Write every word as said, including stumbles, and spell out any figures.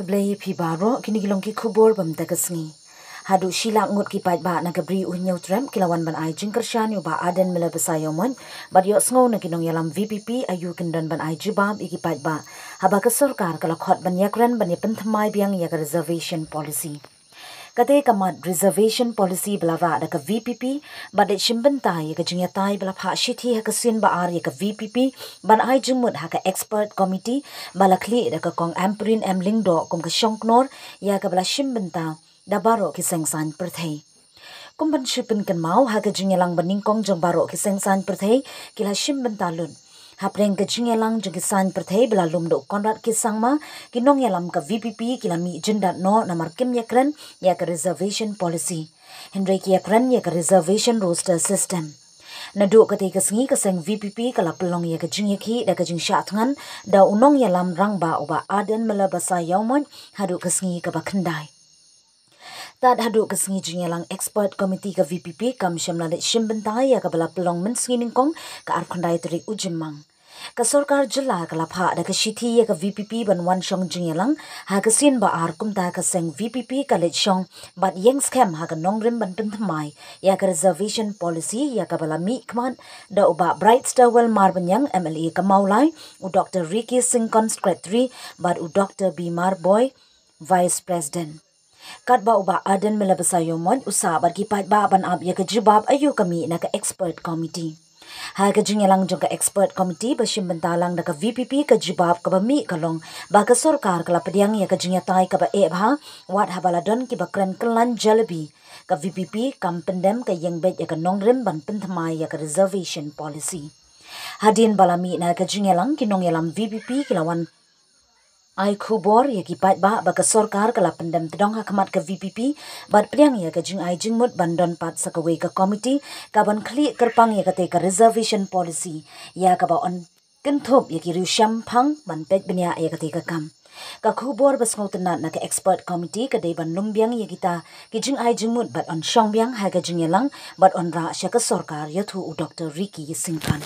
Khublei phi baroh, kine ki long ki khubor ba mynta ka sngi. Haduh shi lak ngut ki paidbah na ka Bri U Hynñiewtrep ki la wan ban ai jingkyrshan ïa u Bah Ardent Miller Basaiawmoit bad ïohsngew na ki nongïalam VPP aïu kin don ban ai jubab ïa ki paidbah haba ka sorkar ka la khot ban ïakren ban ïa pynthymmai biang ïa ka reservation policy. Katei ka mat reservation policy ba la rah da ka VPP bad leit shim bynta ïa ka jingïatai ba la phah shithi ha ka sien ba ar ïa ka VPP ban ai jingmut ha ka expert committee ba la khlieh da ka Kong Ampareen M Lyngdoh kum ka shongknor ïa kaba la shim bynta da baroh ki seng saiñ pyrthei. Kum ban shu pynkynmaw, ha ka jingïalang ba nyngkong jong baroh ki seng saiñ pyrthei ki la shim bynta lut. Hapdeng ka jingïalang jong ki saiñ pyrthei ba la lum da u Conrad K Sangma, ki nongïalam ka VPP ki la mih jyndat noh namar kim ïakren ïa ka reservation policy. Hynrei ki ïakren ïa ka reservation roster system. Naduh katei ka sngi ka seng VPP ka la pynlong ïa ka jingïakhih da ka jingshah thngan da u nongïalam rangbah u Bah Ardent Miller Basaiawmoit haduh ka sngi kaba khyndai. Tad haduh ka sngi jingïalang expert committee ka VPP kam shym la leit shim bynta ïa kaba la pynlong mynsngi nyngkong ka arphew khyndai tarik u Jymmang. Ka sorkar jylla ka la phah da ka shithi ïa ka VPP ban wan shong jingïalang ha ka sien ba ar, kumta ka seng VPP ka leit shong bad ïeng skhem ha ka nongrim ban pynthymmai ïa ka reservation policy ïa kaba la mih khmat da u Bah Brightstarwell Marbaniang, MLA ka Mawlai, u Dr Ricky Syngkon, Secretary, bad u Dr B Marboi, Vice President. Katba u Bah Ardent Miller Basaiawmoit u sah bad ki paidbah ban ap ïa ka jubab aïu ka mih na ka expert committee. Ha ka jingïalang jong ka expert committee ba shim bynta lang da ka VPP, ka jubab kaba mih ka long ba ka sorkar ka la pdiang ïa ka jingïatai kaba eh bha wat haba la don kiba kren kyllaiñ jalebi. Ka VPP kam pyndem, ka ïeng beit ïa ka nongrim ban pynthymmai ïa ka reservation policy. Hadien ba la mih na ka jingïalang, ki nongïalam VPP ki la wan ai khubor ïa ki paidbah ba ka sorkar ka la pyndem tdong ha khmat ka VPP bad pdiang ïa ka jingai jingmut ban don pat sa kawei ka committee kaban khlieh kyrpang ïa katei ka reservation policy ïa kaba yn kynthup ïa ki riewshemphang ban peit bniah ïa katei ka kam. Ka khubor ba sngewtynnat na ka expert committee ka dei ban lum biang ïa kita ki jingai jingmut bad yn shong biang ha ka jingïalang bad yn rah sha ka sorkar, ïathuh u Dr Ricky Syngkon.